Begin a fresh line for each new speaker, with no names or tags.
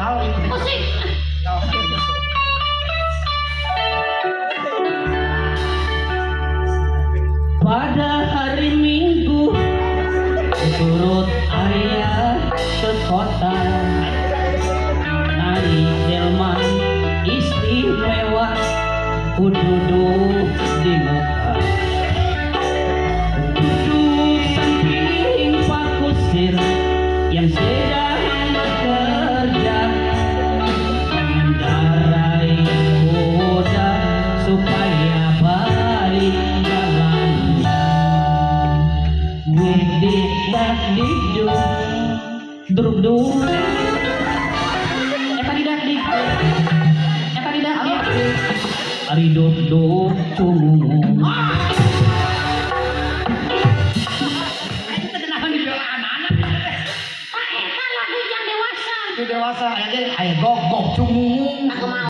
Metal ini.
Musik.
Pada hari Minggu turut ayah ke kota, naik delman istimewa, ku duduk di muka, duduk samping Pak Kusir yang sedang bekerja mengendarai kuda supaya baik jalannya. Widik dak dikduk druk duk eta tidak dik eta tidak dik ari duk duk cungung.
Itu kenapa dibela anak-anak?
Pak, eta lagu yang dewasa.
Itu dewasa aya ge aya gog gog cungungun.